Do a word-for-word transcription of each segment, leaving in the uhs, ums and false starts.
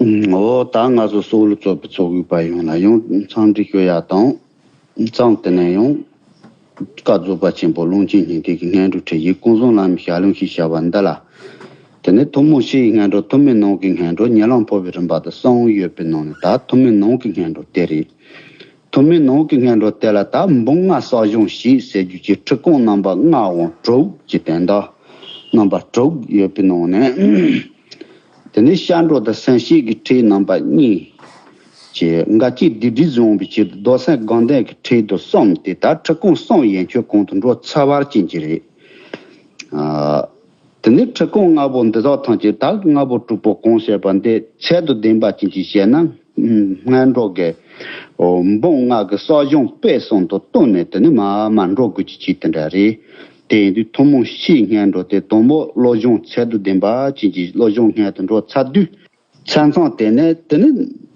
འོ་ད་ང་ཚོ་སོག་ལུ་ཚོགས་པའི་ཚོགས་ཞུགས་པ་ཡོངས་ལ་ཡང་འཚམས་འདྲི་ཞུ་ཡ་དང་། མཚམས་དེ་ནས་ཡང་། བཀའ་རྫོགས་པ་ཆེན་པོ་ཀློང་ཆེན་སྙིང་ཐིག་གི་སྔོན་འགྲོ་ཁྲིད་ཡིག་ཀུན་བཟང་བླ་མའི་ཞལ་ལུང་ཞེས་བྱ་བ་འདི་ལ། དེ་ནས་ཐུན་མོང་སྤྱིའི་སྔོན་འགྲོ། ཐུན་མིན་ནང་གི་སྔོན་འགྲོ། ཉེ་ལམ་འཕོ་བའི་རིམ་པ་དང་གསུམ་ཡོད་པའི་ནང་ནས་ད་ཐུན་མིན་ནང་གི་སྔོན་འགྲོ་དེ་རེད། ཐུན་མིན་ནང་གི་སྔོན་འགྲོ་དེ་ལ་ད་འབུམ་ལྔ་གསོ་སྦྱོང་བྱེད་ཟེར་རྒྱུ་གྱི་ཁྲིད་སྐོང་རྣམ་པ་ལྔ་འམ་དྲུག་གི་དོན་དག་རྣམ་པ་དྲུག་ཡོད་པའི་ནང་ནས། དེ་ནས་སྐྱབས་འགྲོ་དང་སེམས་བསྐྱེད་ཀྱི་ཁྲིད་རྣམ་པ་གཉིས། ཀྱི་འགལ་རྐྱེན་སྡིག་སྒྲིབ་སྦྱོང་བའི་ཆེད་དུ་རྡོར་སེམས་དགོངས་ལྡན་གྱི་ཁྲིད་དུ་གསུམ་སྟེ། ད་ཁྲིད་སྐོང་གསུམ་ཡན་ཆོད་གོང་དུ་འགྲོ་ཚར་བ་ཅན་གྱི་རེད། ཨ། དེ་ནས་ཁྲིད་སྐོང་ལྔ་པོ་འདི་དག་ཐམས་ཅད་ད་ལྔ་པོ་དྲུག་པོ་གང་བཤད་པ་འདི་ཚད་དང་ལྡན་པ་ཅན་གྱི་བཤད་ན། སྔོན་འགྲོ་གི་འབུམ་ལྔ་གི་གསོ་སྦྱོང་སྤེལ་གསུམ་དང་བསྟུན་ནས་དེ་ནས་མར་མར་འགྲོ་དགོས་ཀྱི་ཆེད་དེ་འདྲ་རེད། དེ་ཡིན་དུས་ཐུན་མོང་སྤྱིའི་སྔོན་འགྲོ་དེ་དང་པོ་བློ་སྦྱོང་ཚད་དང་ལྡན་པ་ཅན་གྱི་བློ་སྦྱོང་སྔོན་དུ་འགྲོ་ཚར་དུས། མཚན་མཚམས་དེ་ནས་དེ་ནི་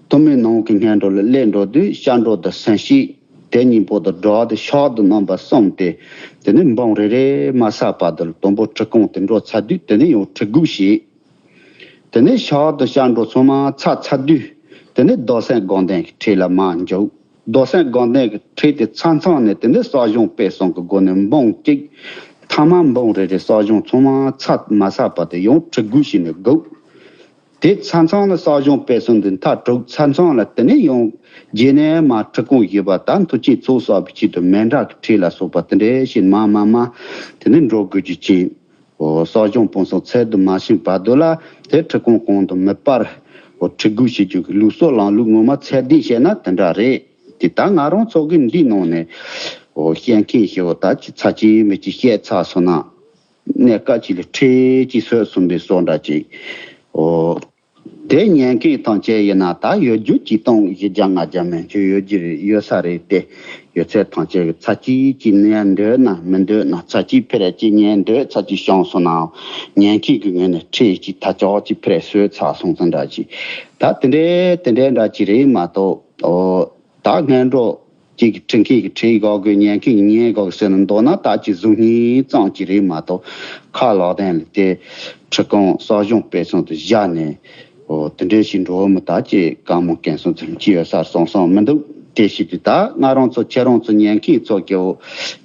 ཐུན་མིན་ནང་གི་སྔོན་འགྲོ་ལ་སླེབས་འགྲོ་དུས་སྐྱབས་འགྲོ་དང་སེམས་བསྐྱེད། དེ་གཉིས་པོ་དང་སྒྲ་དང་ཕྱག་དང་རྣམ་པ་གསུམ་སྟེ། དེ་ནི་འབུམ་རེ་རེ་མ་ཟད་པ་དེ་ལ་དང་པོ་ཁྲིད་སྐོང་དེ་འགྲོ་ཚར་དུས་དེ་ནི་ཡང་ཁྲིད་དགུག་བྱེད། དེ་ནི་ཕྱག་དང་སྐྱབས་འགྲོ་ཚང་མ་ཚར་ཚར་དུས། དེ་ནི་རྡོར་སེམས་དགོངས་ལྡན་གྱི་ཁྲིད་ལ་མར་འཇུག་རྡོར་སེམས་དགོངས་ལྡན་གྱི་ཁྲིད་དེ་མཚམས་མཚམས་ནས་དེ་ནི་གསོ་སྦྱོང་སྤེལ་གསུམ་གྱི་སྒོ་ནས་འབུམ་གཅིག་ཐ་མ་འབུམ་རེ་རེ་གསོ་སྦྱོང་ཚང་མ་ཚར་མ་ཟད་པ་དེ་ཡང་ཁྲིད་དགུག་བྱས་ནས་དགུག་དེ་མཚམས་མཚམས་ལ་གསོ་སྦྱོང་སྤེལ་གསུམ་འདི་མཐར་གྲུབ། མཚམས་མཚམས་ལ་དེ་ནས་ཡང་རྗེས་ནས་མར་ཁྲིད་སྐོང་བཞི་པ་དང་མཐུ་ཆེན་ཚོགས་གསོག་པའི་ཆེད་དུ་མཎྜལ་གྱི་ཁྲིད་ལ་སོགས་པ་དེ་འདྲ་བྱས་མར་མར་མར་དེ་ནས་འགྲོ་དགོས་རྒྱུ་ཅན། གསོ་སྦྱོང་སྤོང་གསུམ་ཚད་དུ་མ་ཕྱིན་བར་དུ་ལ་དེ་ཁྲིད་སྐོང་གོང་དུ་མི་སྤར། ཁྲིད་དགུག་བྱེད་རྒྱུ་གི་ལུགས་སྲོལ་ལམ་ལུགས་ངོ་མ་ཚད་ལྡན་བཤད་ན་དེ་འདྲ་རེད། དེ་ད་ང་རང་ཚོ་གི་འདིའི་ནང་ནས་བཤད་མཁན་ཞེ་པོ་ད་ཅི་ཚ་ཅི་མི་ཅི་བཤད་ཚར་སོང་ན། གནས་སྐབས་ཅིག་ལ་ཁྲིད་ཅིག་བཟོས་སོང་པའི་བཟོ་འདྲ་ཅིག་འོ། དེ་ཉན་མཁན་ཐམས་ཅད་ཡིན་ན་ད་ཡོད་རྒྱུ་གཅིག་སྟོང་བཞི་བརྒྱ་ལྔ་བརྒྱ་མན་ཆད་ཡོད་ཀྱི་རེད། ཡོད་ས་རེད་དེ། ཡོད་ཚད་ཐམས་ཅད་ཀྱི་ཚ་གཅིག་གཅིག་ཉན་འདོད་ན་མི་འདོད་ན། ཚ་གཅིག་ཕེ་རེ་གཅིག་ཉན་འདོད་ཚ་གཅིག་བྱུང་སོང་ནའང་། ཉན་མཁན་གྱི་ངོས་ནས་ཁྲིད་ཅིག་ད་ཅོག་ཅིག་ཕེ་རེ་བཟོས་ཚར་སོང་ཙང་འདྲ་ཅིག་ད་དེ་འདྲའི་དེ་འདྲའི་འདྲ་ཅིག་རེད་མ་གཏོགས། འོ། ད་སྔོན་འགྲོ་གཅིག་གི་ཁྲིད་མཁན་གྱི་ཁྲིད་དགོས་དགོས། ཉན་མཁན་གྱི་ཉན་དགོས་ཟེར་ནས་འདོད་ན་ད་ཅིག་གཟུགས་བརྙན་ཙམ་ཅིག་རེད་མ་གཏོགས། ཁ་ལག་སྟེང་ལ་དེ་ཁྲིད་སྐོང་གསོ་སྦྱོང་སྤེལ་གསུམ་དུ་བཞག་ནས། འོ། དེ་འདྲའི་ཞིག་འགྲོ་མི་ད་ཅིག་གང་མང་གང་སོང་ཙམ་ཅིག་ཡོད་སར་སོང་སོང་མི་འདུག་དེ་བྱེད་དུས་ད་ང་རང་ཚོ་ཁྱེད་རང་ཚོ་ཉན་མཁན་ཚོ་སྐྱེ་བོ་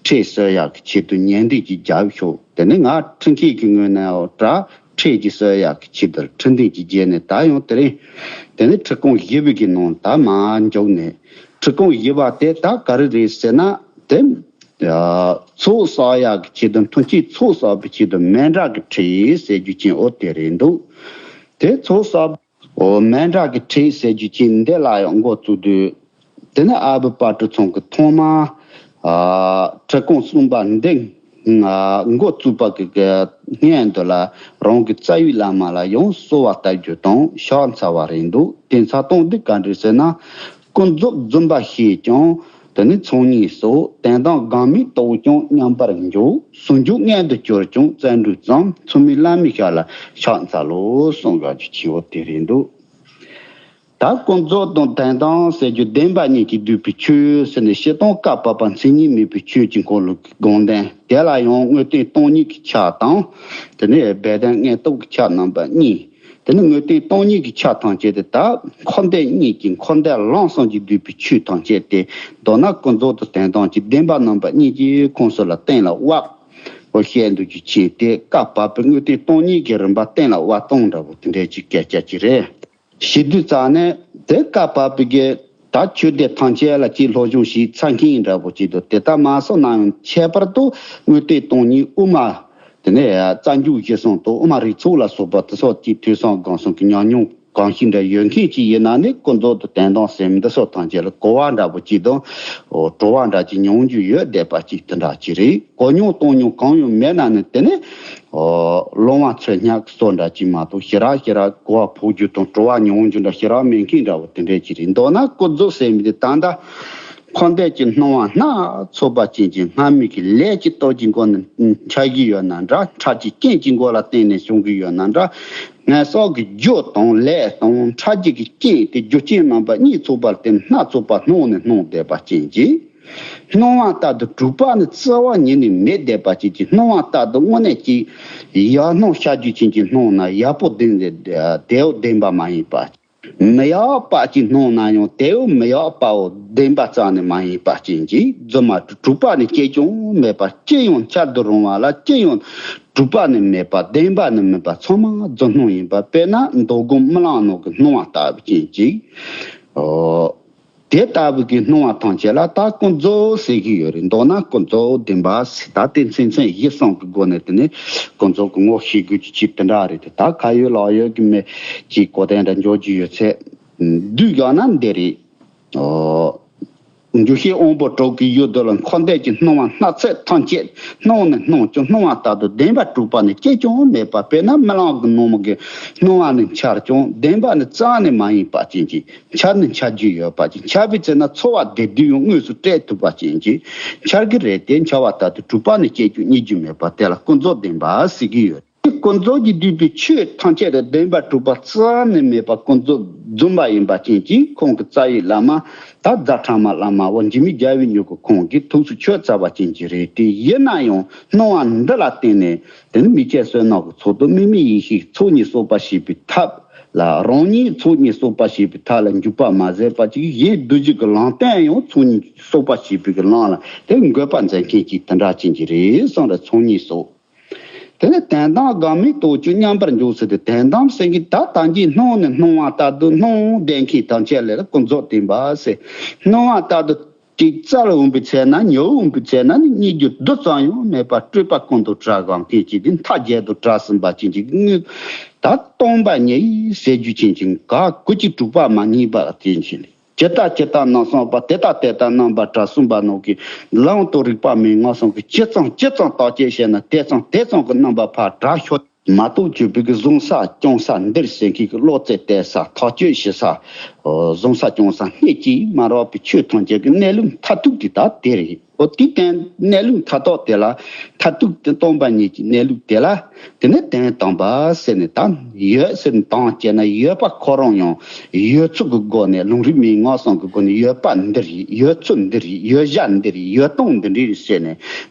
ཁྲིད་གསོ་ཡག་གི་ཆེད་དུ་ཉན་འདོད་ཀྱི་རྒྱབ་ཤོག་དེ་ནི་ང་ཁྲིད་མཁན་གྱི་ངོས་ནས་འོ་འདྲ། ཁྲིད་ཀྱི་གསོ་ཡག་གི་ཆེད་དུ་ཁྲིད་འདོད་ཀྱི་རྗེས་ནས་ད་ཡང་དེ་རིང་། དེ་ནི་ཁྲིད་སྐོང་བཞི་པའི་གི་ནང་ད་མར་འཇུག་ནས། ཁྲིད་སྐོང་བཞི་པ་དེ་ད་ག་རེ་རེད་ཟེར་ན། དེ་ཚོགས་བསགས་ཡག་གི་ཆེད་དུ། མཐུན་རྐྱེན་ཚོགས་བསགས་པའི་ཆེད་དུ་མཎྜལ་གྱི་ཁྲིད་ཟེར་རྒྱུ་ཅན་འོ་དེ་རེད་འདུག་དེ་ཚོགས་བསགས། འོ། མཎྜལ་གྱི་ཁྲིད་ཟེར་རྒྱུ་ཅན་འདི་ལ་ཡང་འགོ་བཙུགས་དུས། དེ་ནི་ཨ་བུ་དཔལ་སྤྲུལ་ཚང་གིས་ཐོག་མར། ཨ། ཁྲིད་སྐོང་གསུམ་པ་འདི། ཨ། འགོ་བཙུགས་པ་གི་གི་སྔོན་དུ་ལ་རང་གི་རྩ་བའི་བླ་མ་ལ་ཡང་གསོལ་བ་བཏབ་རྒྱུ་དང་ཕྱག་འཚལ་བ་རེད་འདུག་དེ་འཚལ་སྟངས་འདི་ག་འདྲ་ཟེར་ན། ཀུན་རྫོབ་རྫུན་པ་ཞེས་ཀྱང་། དེ་ནི་ཚོགས་གཉིས་སོ། དོན་དམ་འགག་མེད་ལྟ་བུ་ཀྱང་མཉམ་པར་འཇོག་ཟུང་འཇུག་མངོན་དུ་གྱུར་ཀྱང་བརྩོན་འགྲུས་ཙམ། ཚུལ་མིན་བླ་མའི་ཞབས་ལ་ཕྱག་འཚལ་ལོ་གསུངས་ཡོད་རྒྱུ་ཆེ་བོ་དེ་རེད་འདུག་ད་ཀུན་རྫོབ་དང་དོན་དམ་ཟེར་རྒྱུ་བདེན་པ་གཉིས་ཀྱིས་བསྡུས་པའི་ཆོས་ཟེར་ནས་སྤྱིར་བཏང་བཀའ་བབས་པ་མཚན་ཉིད་མེད་པའི་ཆོས་ཀྱི་འཁོར་ལོ་གི་དགོངས་དོན་དེ་ལ་ཡང་དངོས་བསྟན་སྟོང་ཉིད་ཀྱི་ཆ་དང་། དེ་ནས་སྦས་དོན་དངོས་སྟོབས་ཀྱི་ཆ་རྣམ་པ་གཉིས། དེ་ནི་དངོས་བསྟན་སྟོང་ཉིད་ཀྱི་ཆ་ཐམས་ཅད་དེ་དག་འཁོར་འདས་གཉིས་ཀྱི་འཁོར་འདས་ལམ་གསུམ་གྱིས་བསྡུས་པའི་ཆོས་ཐམས་ཅད་དེ། མདོར་ན་ཀུན་རྫོབ་དང་དོན་དམ་གྱི་བདེན་པ་རྣམ་པ་གཉིས་ཀྱི་ཁོངས་སུ་ལ་གཏན་ལ་དབབ། འོ། བཤད་འདོད་རྒྱུ་ཆེ་སྟེ་བཀའ་བབས་པའི་དངོས་བསྟན་སྟོང་ཉིད་ཀྱི་རིམ་པ་གཏན་ལ་དབབ་སྟངས་འདྲ་བོ་དེ་འདྲའི་ཅིག་སྐད་ཆ་ཅིག་རེད། ཞེ་དུས་ཙ་ནས་དེ་བཀའ་བབས་པའི་གི་ད་ཆོས་སྡེ་ཐམས་ཅད་ལ་ཅིག་སློབ་སྦྱོང་བྱས་ཚར་མཁན་འདྲ་བོ་ཅིག་འདུག་དེ་ལྟར་མ་སོང་ན་ཡང་ཁྱད་པར་དུ་དངོས་བསྟན་སྟོང་ཉིད་དབུ་མ། དེ་ནས་རྩ་འཇུག་གཞིར་བཟུང་དང་དབུ་མ་རིགས་ཚོགས་ལ་སོགས་པ་དེ་སོགས་ཀྱི་ཐོས་བསམ་སྒོམ་གསུམ་གྱི་ཉམས་མྱོང་གང་ཞིག་འདྲ་ཡོད་མཁན་ཅིག་ཡིན་ན་ནི་ཀུན་རྫོབ་དང་དོན་དམ་ཟེར་མི་འདི་སོགས་ཐམས་ཅད་ལ་གོ་བ་འདྲ་བོ་ཅིག་དང་། འོ། སྤྲོ་བ་འདྲ་ཅིག་མྱོང་རྒྱུ་ཡོད་བསྡད་པ་ཅིག་དེ་འདྲ་ཅིག་རེད། གོ་མྱོང་གཏོང་མྱོང་གང་ཡང་མེད་ན་ནི་དེ་ནི། འོ། ལོང་བ་ཚོད་སྙེག་གི་བཟོ་འདྲ་ཅིག་མ་གཏོགས་ཞེ་དྲག་ཞེ་དྲག་གོ་བ་ཕོག་རྒྱུ་དང་སྤྲོ་བ་མྱོང་རྒྱུ་འདྲ་ཞེ་དྲག་མེད་མཁན་འདྲ་བོ་དེ་འདྲ་ཅིག་རེད། མདོར་ན་ཀུན་རྫོབ་ཟེར་མི་དེ་ད་ལྟ། འཁོར་འདས་ཀྱི་སྣང་བ་སྣ་ཚོགས་པ་ཅན་གྱི་སྔ་མའི་གི་ལས་ཀྱི་སྟོབས་ཀྱི་སྒོ་ནས་འཆར་གྱི་ཡོད་ན་འདྲ། འཆར་གྱི་རྐྱེན་གྱི་སྒོ་ལ་བརྟེན་ནས་བྱུང་གི་ཡོད་ན་འདྲ། ངན་སོང་གི་རྒྱུ་དང་ལས་དང་འཆར་གྱི་གི་རྐྱེན་དེ་རྒྱུ་རྐྱེན་རྣམ་པ་གཉིས་ཚོགས་པ་དེ་སྣ་ཚོགས་པ་སྣང་ནས་སྣང་བསྡད་པ་ཅན་གྱི། སྣང་བ་ལྟར་དུ་གྲུབ་པ་ནི་རྩ་བ་ཉིད་ནས་མེད་བསྡད་པ་ཅན་གྱི། སྣང་བ་ལྟར་དུ་དངོས་གནས་ཀྱི་ཡར་སྣང་ཤར་རྒྱུ་ཅན་གྱི་སྣང་ན་ཡག་པོ་བདེན་ཏེ་བདེ་བོ་བདེན་པ་མ་ཡིན་པ། མི་གཡོ་བ་ཅིག་སྣང་ན་ཡང་དེའོ་མི་གཡོ་བའོ་བདེན་པ་རྩ་ནས་མ་ཡིན་པ་ཅན་གྱི་རྫུན་མ་དྲུག་པ་ནི་སྐྱེ་ཀྱང་མེད་པ། ཅི་ཡང་འཆར་དུ་རུང་བ་ལ་ཅི་ཡང་དྲུག་པ་ནི་མེད་པ། བདེན་པ་ནི་མིན་པ། ཚང་མ་རྫུན་སྣང་ཡིན་པ། དཔེར་ན་མདོ་སྒོམ་རྨི་ལམ་ནང་གི་སྣང་བ་ལྟ་བུ་ཅན་གྱི། ཨོ། དེ་ལྟ་བུ་གི་སྣང་བ་ཐམས་ཅད་ལ་ད་ཀུན་རྫོབ་ཟེར་གྱི་ཡོད་རེད། མདོར་ན་ཀུན་རྫོབ་བདེན་པ་ཟེར། ད་དེ་མཚན་མཚན་གཞི་གསུམ་གྱི་སྒོ་ནས་དེ་ནི་ཀུན་རྫོབ་ཀྱི་ངོ་ཤེས་དགོས་ཀྱི་ཆེད་དེ་འདྲ་རེད་དེ། ད་ཁ་ཡོད་ལག་ཡོད་ཀྱི་མི་གཅིག་གོ་དོན་འདྲ་འཇོག་རྒྱུ་ཡོད་ཚད་བསྡུས་བཞག་ན་འདི་རེད། ཨོ། འཇུག་ཤེས་དབང་པོ་དྲུག་གི་ཡུལ་དུ་ལ་འཁོར་འདས་ཀྱི་སྣང་བ་སྣ་ཚོགས་ཐམས་ཅད་སྣང་ནས་སྣང་ཀྱང་སྣང་བ་ལྟར་དུ་བདེན་པ་གྲུབ་པ་ནི་སྐྱེ་ཀྱང་མེད་པ། དཔེར་ན་རྨི་ལམ་གྱི་ནང་གི་སྣང་བ་ནི་འཆར་ཀྱང་བདེན་པ་ནི་རྩ་ནས་མ་ཡིན་པ་ཅན་གྱི། འཆར་ནི་འཆར་རྒྱུ་ཡོད་པ་ཅིག། འཆར་བའི་ཚེ་ན་ཚོར་བ་བདེ་སྡུག་ཡང་དངོས་སུ་སྤྲད་ཐུབ་པ་ཅན་གྱི། འཆར་གྱི་རེད་དེ། འཆར་བ་ལྟར་དུ་གྲུབ་པ་ནི་སྐྱེ་རྒྱུ་རྙེད་རྒྱུ་མེད་པ་དེ་ལ་ཀུན་རྫོབ་བདེན་པ་ཟེར་གྱི་ཡོད། ཀུན་རྫོབ་ཀྱིས་བསྡུས་པའི་ཆོས་ཐམས་ཅད་ལ་བདེན་པ་གྲུབ་པ་རྩ་ནས་མེད་པ། ཀུན་རྫོབ་རྫུན་པ་ཡིན་པ་ཅན་གྱི་ཁོང་གི་རྩ་བའི་བླ་མ་ད་རྫ་ཕྲ་མ་བླ་མ་འོ་འཇིགས་མེད་རྒྱལ་བའི་མྱུ་གུ་ཁོང་གིས་ཐུགས་སུ་ཆུད་ཚར་བ་ཅན་གྱི་རེད་དེ། ཡིན་ན་ཡང་སྣང་བ་འདི་ལ་བརྟེན་ནས། དེ་ནི་མི་སྐྱེ་བསོད་ནམས་ཀྱི་ཚོགས་དང་དམིགས་མེད་ཡེ་ཤེས་ཀྱི་ཚོགས་གཉིས་གསོག་པ་བྱེད་པའི་ཐབས་ལ། རང་ཉིད་ཚོགས་གཉིས་གསོག་པ་བྱེད་པའི་ཐབས་ལ་འཇུག་པ་མ་ཟད་པ་ཅིག། གཞན་བསྡུ་བྱེད་ཀྱི་ལམ་སྟོན་ཡང་ཚོགས་གཉིས་གསོག་པ་བྱེད་པའི་གི་ལམ་ལ་དེ་འགོད་པ་མཛད་མཁན་གྱི་དེ་འདྲ་ཅན་གྱི་རེད་གསུངས་རེད། ཚོགས་གཉིས་གསོག། དེ་ནས་དོན་དམ་འགག་མེད་རྟོགས་བཅས་མཉམ་པར་འཇོག་ཟེར་ཏེ། དོན་དམ་ཟེར་མཁན་ད་ལྟ་གྱི་སྣང་ནས་སྣང་བ་ལྟར་དུ་སྣང་བསྡད་མཁན་ཐམས་ཅད་ལ་ཀུན་རྫོབ་བདེན་པ་ཟེར། སྣང་བ་ལྟར་དུ། དེ་རྩལ་འོང་པའི་ཚེ་ན་ཉེ་འོང་པའི་ཚེ་ན་ནི་རྙེད་རྒྱུ་རྡུལ་ཙམ་ཡང་མེད་པ། སྤྲོས་པ་ཀུན་ཏུ་བྲལ་དགོངས་མཁན་གྱི་དེ་མཐའ་རྒྱལ་དུ་བྲལ་ཟིན་པ་ཅན་གྱི་དངོས་ད་སྟོང་པ་ཉིད་ཟེར་རྒྱུ་ཅན་གྱི་ག་གུ་གཅིག་གྲུབ་པ་མ་རྙེད་པ་དེ་ཅན་ལས། ཇི་ལྟ་ཇི་ལྟར་སྣང་གསུངས་པ། དེ་ལྟ་དེ་ལྟར་རྣམ་པར་བྲལ་གསུངས་པ་ནང་གི་ལམ་དང་རིགས་པ་མན་ངག་གསུམ་གྱི་ཇི་ཙམ་ཇི་ཙམ་བརྟག་དཔྱད་བྱས་ན་དེ་ཙམ་དེ་ཙམ་གྱི་རྣམ་པ་ཕར་བྲལ་ཤོར། མ་གཏོགས་བརྗོད་པའི་གི་གཟུང་ས་སྐྱོང་ས་འདིར་ཟེར་མཁན་གྱི་བློ་རྩེ་གཏད་ས་ཐག་གཅོད་བྱེད་ས། ཨོ། གཟུང་ས་སྐྱོང་ས་སྣེ་གཅིག་མ་རག་པའི་ཆོས་ཐམས་ཅད་ཀྱི་གནས་ལུགས་མཐར་ཐུག་དེ་ད་དེ་རེད། ཨོ། དེ་བརྟེན་གནས་ལུགས་མཐའ་དག་དེ་ལ་མཐར་ཐུག་དེ་སྟོང་པ་ཉིད་ཀྱི་གནས་ལུགས་དེ་ལ་དེ་ནི་དོན་དམ་པ་ཟེར་ནས། ད་ཡོད་ཟེར་ནས་དང་བཅས་ན་ཡོད་པ་ཁོ་རང་ཡང་ཡོད་ཚུལ་གྱི་སྒོ་ནས་ལུང་རིགས་མན་ངག་གསུམ་གྱི་སྒོ་ནས་ཡོད་པ་འདི་རེད། ཡོད་ཚུལ་འདི་རེད། ཡོད་བྱ་འདི་རེད། ཡོད་སྟངས་འདི་འདྲ་རེད་ཟེར་ནས་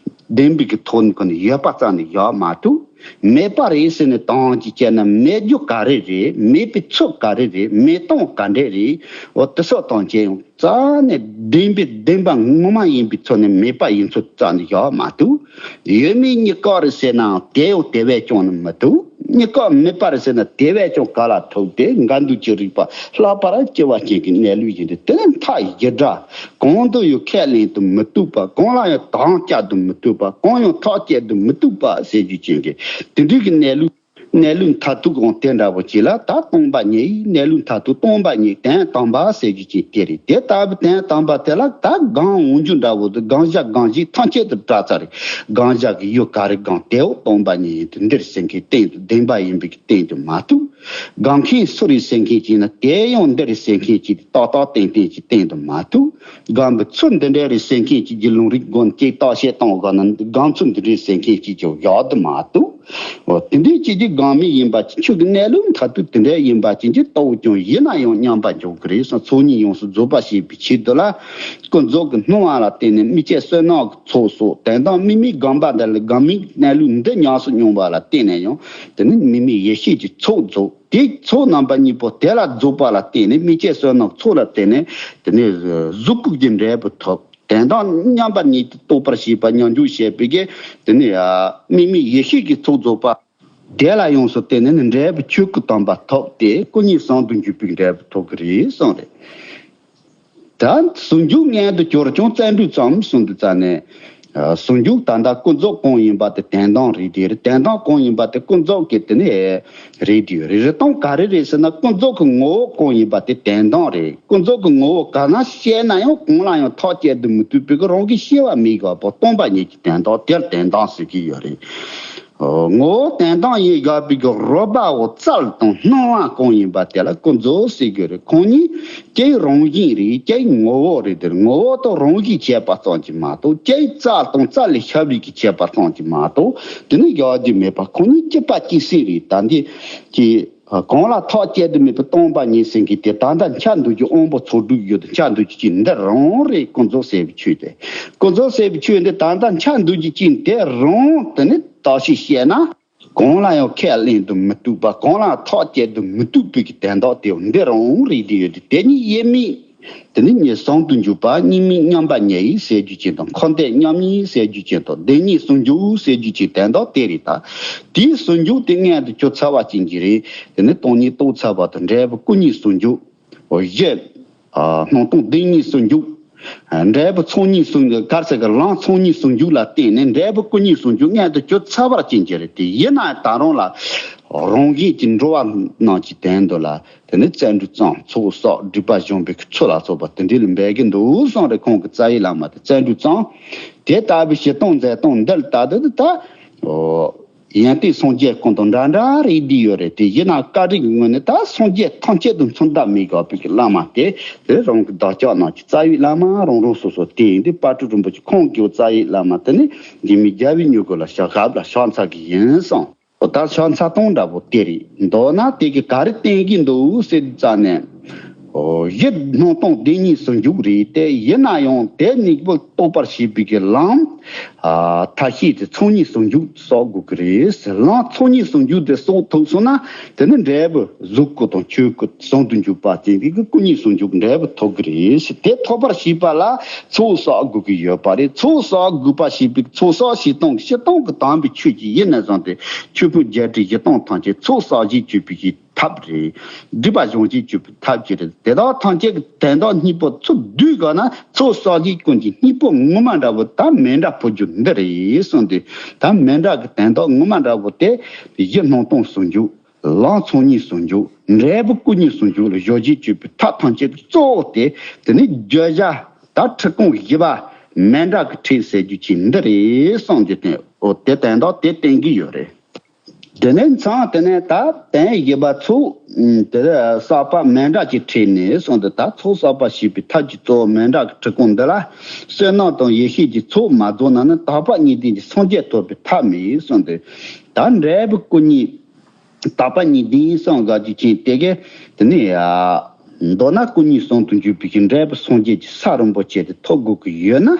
བདེན་པའི་གི་ཐོག་ནས་ཀུན་ནས་ཡོད་པ་རྩ་ནས་བཞག་མ་ཐུབ། མེད་པ་རེད་ཟེར་ནས་དང་གཅིག་བྱས་ན་མེད་རྒྱུ་ག་རེ་རེད། མེད་པའི་ཚུལ་ག་རེ་རེད། མེད་སྟངས་ག་འདྲ་རེད། འོ་དེ་སོགས་དང་བཅས་ཡང་རྩ་ནས་བདེན་པའི་བདེན་པ་ངོ་མ་ཡིན་པའི་ཚུལ་ནས་མེད་པ་ཡིན་ཚུལ་རྩ་ནས་བཞག་མ་ཐུབ། ཡོད་མེད་གཉིས་ཀ་རེད་ཟེར་ནའང་དེ་ཡང་དེ་བས་ཀྱང་ནི་མི་ཐུབ། གཉིས་ཀ་མེད་པ་རེད་ཟེར་ན་དེ་བས་ཀྱང་ག་ལ་ཐུབ་སྟེ། འགལ་འདུ་གྱི་རིགས་པ་ལྷག་པར་སྐྱེ་བ་ཅན་གྱི་གནས་ལུགས་ཡིན་ཏེ། དེ་ནི་མཐའ་ཡི་དགྲ། གང་དུ་ཡང་ཁས་ལེན་དུ་མི་བཏུབ་པ། གང་ལ་ཡང་དམ་བཅའ་དུ་མི་བཏུབ་པ། གང་ཡང་ཐག་བཅད་དུ་མི་བཏུབ་པ་ཟེར་རྒྱུ་ཅན་གྱི་དེ་འདྲའི་གི་གནས་ལུགས། གནས་ལུགས་མཐར་ཐུག་འོང་དེ་འདྲ་བོ་ཅིག་ལ་ད་སྟོང་པ་ཉིད་ཡིན། གནས་ལུགས་མཐར་ཐུག་སྟོང་པ་ཉིད་དོན་དམ་པ་ཟེར་རྒྱུ་ཅན་དེ་རེད། དེ་ལྟ་བུ་དོན་དམ་པ་དེ་ལ་ད་གང་འོང་རྒྱུ་འདྲ་བོ་དུ་གང་བཞག་གང་བཞིན་ཐམས་ཅད་དུ་བྲལ་ཚར་རེད། གང་བཞག་གི་ཡུལ་ག་རེ་གང་དེའོ་སྟོང་པ་ཉིད་ཡིན་དུ་འདིར་ཟེར་མཁན་སྟེང་དུ་བདེན་པ་ཡིན་པའི་གི་སྟེང་དུ་མ་ཐུག། གང་མཁན་སུ་རེད་ཟེར་མཁན་ཅིག་ན་དེ་ཡང་འདི་རེད་ཟེར་མཁན་ཅིག་ཏག་ཏག་ཏན་ཏན་ཅིག་སྟེང་དུ་མ་ཐུག། གང་གི་ཚུལ་འདི་འདྲ་རེད་ཟེར་མཁན་ཅིག་གི་ལུང་རིགས་སྒོ་ནས་ཅིག་བརྟག་དཔྱད་གཏོང་དགོས་ན་གང་ཚུལ་འདི་འདྲ་རེད་ཟེར་མཁན་ཅིག་ཀྱང་ཡག་ཏུ་མ་ཐུག། འོ་དེ་འདྲའི་ཅིག་གི་གང་མིན་ཡིན་པ་ཅིག་ཆོས་ཀྱི་གནས་ལུགས་མཐར་ཐུག་དེ་འདྲ་ཡིན་པ་ཅིག་གི་རྟོགས་ཀྱང་ཡིན་ན་ཡང་མཉམ་པར་འཇོག་གི་རེད་བསམ། ཚོགས་གཉིས་ཡོངས་སུ་རྫོགས་པ་བྱེད་པའི་ཆེད་དུ་ལ་ཀུན་རྫོབ་ཀྱི་སྣང་བ་ལ་བརྟེན་ནས་མི་སྐྱེ་བསོད་ནམས་ཀྱི་ཚོགས་སོགས་དོན་དམ་དམིགས་མེད་སྒོམ་པ་འདི་ལ་གང་མིན་གནས་ལུགས་འདི་ཉམས་སུ་མྱོང་བ་ལ་བརྟེན་ནས་ཡང་དེ་ནི་དམིགས་མེད་ཡེ་ཤེས་ཀྱི་ཚོགས་རྫོགས། དེ་ཚོགས་རྣམ་པ་གཉིས་པོ་དེ་ལ་རྫོགས་པ་ལ་བརྟེན་ནས་མི་སྐྱེ་བསོད་ནམས་ཚོགས་ལ་བརྟེན་ནས་དེ་ནས་གཟུགས་སྐུ་གི་འབྲས་བུ་ཐོབ། དོན་དམ་མཉམ་པ་ཉིད་དུ་རྟོགས་པར་བྱེད་པ་མཉམ་འཇོག་བྱེད་པའི་གི་དེ་ནས་དམིགས་མེད་ཡེ་ཤེས་ཀྱི་ཚོགས་རྫོགས་པ། དེ་ལ་ཡོངས་སུ་བརྟེན་ནས་ནི་འབྲས་བུ་ཆོས་སྐུ་དམ་པ་ཐོབ་སྟེ་སྐུ་གཉིས་ཟུང་དུ་འཇུག་པའི་འབྲས་བུ་ཐོབ་ཀྱི་རེད་གསུངས་རེད། ད་ཟུང་འཇུག་མངོན་དུ་གྱུར་ཀྱང་བརྩོན་འགྲུས་ཙམ་གསུངས་དུས་ཙ་ནས། ཨ། ཟུང་འཇུག་ད་ལྟ་ཀུན་རྫོབ་གང་ཡིན་པ་དེ་དོན་དམ་རེད་དེ་རེད། དོན་དམ་གང་ཡིན་པ་དེ་ཀུན་རྫོབ་ཀྱི་དེ་ནི་རེད་དེ་རེད། རེད་སྟངས་ག་རེ་རེད་ཟེར་ན་ཀུན་རྫོབ་ཀྱི་ངོ་བོ་གང་ཡིན་པ་དེ་དོན་དམ་རེད། ཀུན་རྫོབ་ཀྱི་ངོ་བོ་ག་ན་བཤད་ན་ཡང་གང་ལ་ཡང་ཐག་བཅད་དུ་མི་བཏུབ་པའི་གི་རང་གི་ཤེས་པ་མི་དགོས་པ་སྟོང་པ་ཉིད་ཀྱི་དོན་དམ་དེར་དོན་དམ་ཟེར་གྱི་ཡོད་རེད། ངོ་བོ་དོན་དམ་ཡིན་དགོས་པའི་གི་རོལ་པའོ་རྩལ་དང་སྣང་བ་གང་ཡིན་པ་དེ་ལ་ཀུན་རྫོབ་ཟེར་གྱི་རེད། ཁོང་གཉིས་སྐྱེ་བའི་རང་བཞིན་རེད། སྐྱེ་བའི་ངོ་བོ་རེད། དེར་ངོ་བོ་དང་རང་བཞིན་ཁྱད་པར་ཙམ་གྱིས་མ་གཏོགས། སྐྱེ་བའི་རྩལ་དང་རྩལ་ལས་ཤར་བའི་གི་ཁྱད་པར་ཙམ་གྱིས་མ་གཏོགས་དེ་ནི་ཡོད་རྒྱུ་མེད་པ། ཁོང་གཉིས་གཅིག་པ་གཅིག་སྲིད་རེད། ད་འདི་ཀྱི་གང་ལ་ཐག་བཅད་དུ་མེད་པའི་སྟོང་པ་ཉིད་ཟེར་གྱི་དེ་ད་ལྟ་འཆར་འདུག་རྒྱུ་དབང་པོ་ཚོགས་དྲུག་ཡོད་དུ་འཆར་འདུག་རྒྱུ་ཅིག་འདི་རང་རེད། ཀུན་རྫོབ་ཟེར་བའི་ཆོས་དེ་ཀུན་རྫོབ་ཟེར་བའི་ཆོས་འདི་ད་ལྟ་འཆར་འདུག་རྒྱུ་ཅིག་དེ་རང་དེ་ནི་བརྟག་ཞིབ་བཤད་ན། གང་ལ་ཡང་ཁས་ལེན་དུ་མི་བཏུབ་པ། གང་ལ་ཐག་བཅད་དུ་མི་བཏུབ་པའི་གི་དོན་དག་དེ་འདི་རང་རེད་དེ་ཡོད་དེ། དེ་ཉིད་དབྱེར་མེད། དེ་ནི་ཉིད་ཟུང་དུ་འཇུག་པ། གཉིས་མེད་མཉམ་པ་ཉིད་ཡིན་ཟེར་རྒྱུ་ཅན་དང་། ཁམས་གཏད་མཉམ་ཉིད་ཟེར་རྒྱུ་ཅན་དང་། བདེན་གཉིས་ཟུང་འཇུག་ཟེར་རྒྱུ་ཅན་དོན་དག་དེ་རེད་ད། དེའི་ཟུང་འཇུག་དེ་མངོན་དུ་གྱུར་ཚར་བ་ཅན་གྱི་རེད། དེ་ནི་སྟོང་ཉིད་རྟོགས་ཚར་བ་དང་། འབྲས་བུ་སྐུ་གཉིས་ཟུང་འཇུག། འོ་བཞི། ཨ་སྣང་སྟོང་བདེན་གཉིས་ཟུང་འཇུག། འབྲས་བུ་ཚོགས་གཉིས་ཟུང་འཇུག། ག་རེ་ཟེར་གི། ལམ་ཚོགས་གཉིས་ཟུང་འཇུག་ལ་བརྟེན་ནས་འབྲས་བུ་སྐུ་གཉིས་ཟུང་འཇུག་མངོན་དུ་གྱུར་ཚར་བ་ཅན་གྱི་རེད་དེ། ཡིན་ན་ད་རུང་ལ་རང་བཞིན་གྱི་འགྲོ་བ་རྣམས་ཀྱི་དོན་དུ་ལ། དེ་ནི་བརྩོན་འགྲུས་བརྩམས། ཚོགས་བསགས། སྒྲིབ་པ་སྦྱོང་བའི་ཚུལ་ལ་སོགས་པ་དེ་འདྲ་ལ་འབད་ཀྱི་འདུག་གསུངས་རེད། ཁོང་གི་རྩ་བའི་བླ་མ་དེ། བརྩོན་འགྲུས་བརྩམས། དེ་ལྟ་བུའི་བྱེད་སྟངས་མཛད་སྟངས་འདི་ལ་ལྟ་དུས་ད། ཨོ། ཡོན་ཏན་སངས་རྒྱས་ཀུན་དང་འདྲ་འདྲ་རེད་བསྡད་ཡོད་རེད་དེ། ཡིན་ནའང་བཀའ་དྲིན་གྱི་ངོས་ནས་ད་སངས་རྒྱས་ཐམས་ཅད་དང་མཚུངས་ཟླ་མེད་དགའ་བའི་གི་བླ་མ་དེ། དེ་རང་གི་བདག་ཅག་རྣམས་ཀྱི་རྩ་བའི་བླ་མ་རང་རང་སོ་སོ་དེ་ཡིན་དུས། དཔལ་སྤྲུལ་རིན་པོ་ཆེ་ཁོང་གི་རྩ་བའི་བླ་མ་དེ་ནི་འཇིགས་མེད་རྒྱལ་བའི་མྱུ་གུ་ལ་ཞབས་ཞབས་ལ་ཕྱག་འཚལ་གི་ཡིན་གསུངས། ད་ཕྱག་འཚལ་སྟངས་འདྲ་པོ་དེ་རེད། མདོར་ན་དེ་གི་ག་རེ་བསྟན་གྱི་འདུག་ཟེར་ཙ་ནས། ཨོ། གཞི་སྣང་སྟོང་བདེན་གཉིས་ཟུང་འཇུག་རེད་དེ། ཡིན་ན་ཡང་དེ་གཉིས་པོ་རྟོགས་པར་བྱེད་པའི་གི་ལམ། ཨ་ཐབས་ཤེས་དེ་ཚོགས་གཉིས་ཟུང་འཇུག་གསོག་དགོས་ཀྱི་རེད། ལམ་ཚོགས་གཉིས་ཟུང་འཇུག་དེ་གསོག་ཐུབ་སོང་ན། དེ་ནི་འབྲས་བུ་གཟུགས་སྐུ་དང་ཆོས་སྐུ་ཟུང་དུ་འཇུག་པ་ཅན་གྱི་སྐུ་གཉིས་ཟུང་འཇུག་འབྲས་བུ་ཐོབ་ཀྱི་རེད། དེ་ཐོབ་པར་བྱེད་པ་ལ་ཚོགས་གསོག་དགོས་ཀྱི་ཡོད་པ་རེད། ཚོགས་གསོག་དགོས་པ་བྱེད་པའི་ཚོགས་གསོག་བྱེད་སྟངས་ཀྱི་སྤྱིར་བཏང་གི་དམ་པའི་ཆོས་ཀྱི་ཡིན་ན་བཟང་སྟེ། ཆོས་ཕུང་བརྒྱད་ཁྲི་བཞི་སྟོང་ཐམས་ཅད་ཚོགས་གསོག་བྱེད་བཅུག་པའི་གི་ཐབས་རེད། སྒྲིབ་པ་སྦྱོང་བྱེད་བཅུག་པའི་ཐབས་ཀྱི་རེད། དེ་དག་ཐམས་ཅད་ཀྱི་དོན་དག་གཉིས་པོ་ཚུར་བསྡུས་དགོས་ན། ཚོགས་གསོག་བྱེད་ཀུན་གྱི་སྙིང་པོ་ངོ་མ་འདྲ་བོ་ད་མཎྜལ་ཕུལ་རྒྱུ་འདི་རེད་གསུངས་ཏེ། ད་མཎྜལ་གྱི་དོན་དག་ངོ་མ་འདྲ་བོ་དེ་གཞི་སྣང་སྟོང་ཟུང་འཇུག། ལམ་ཚོགས་གཉིས་ཟུང་འཇུག། འབྲས་བུ་སྐུ་གཉིས་ཟུང་འཇུག་ལ་གཞོལ་བྱེད་བཅུག་པའི་ཐབས་ཐམས་ཅད་ཀྱི་གཙོ་བོ་དེ། དེ་ནི་བརྗོད་བྱ་ད་ཁྲིད་ཁུངས་བཞི་པ་མཎྜལ་གྱི་ཁྲིད་ཟེར་རྒྱུ་ཅིག་འདི་རེད་གསུངས་ཏེ། དེ་འོ་དེ་དོན་དག་དེ་བསྟན་གྱི་ཡོད་རེད། དེ་ནས་མཚམས་དེ་ནས་ད་དོན་བཞི་པ་ཚོགས་དེ་གསོག་པ་མཎྜལ་གྱི་ཁྲིད་ནས་གསུངས་ཏེ། ད་ཚོགས་གསོག་པ་བྱེད་པའི་ཐབས་ཀྱི་གཙོ་བོ་མཎྜལ་གྱི་ཁྲིད་ཁུངས་འདི་ལ། བསོད་ནམས་དང་ཡེ་ཤེས་ཀྱི་ཚོགས་མ་རྫོགས་ན་ནི། དག་པ་གཉིས་ལྡན་གྱི་སངས་རྒྱས་ཐོབ་པའི་ཐབས་མེད་གསུངས་ཏེ། ད་འབྲས་བུ་སྐུ་གཉིས། དག་པ་གཉིས་ལྡན་སངས་རྒྱས་ཀྱི་ཆེད་དེ་གས། དེ་ནས་ཡ། མདོར་ན་སྐུ་གཉིས་ཟུང་དུ་འཇུག་པའི་གི་འབྲས་བུ་སངས་རྒྱས་ཀྱི་ས་རིན་པོ་ཆེ་དེ་ཐོབ་དགོས་ཀྱི་ཡོད་ན།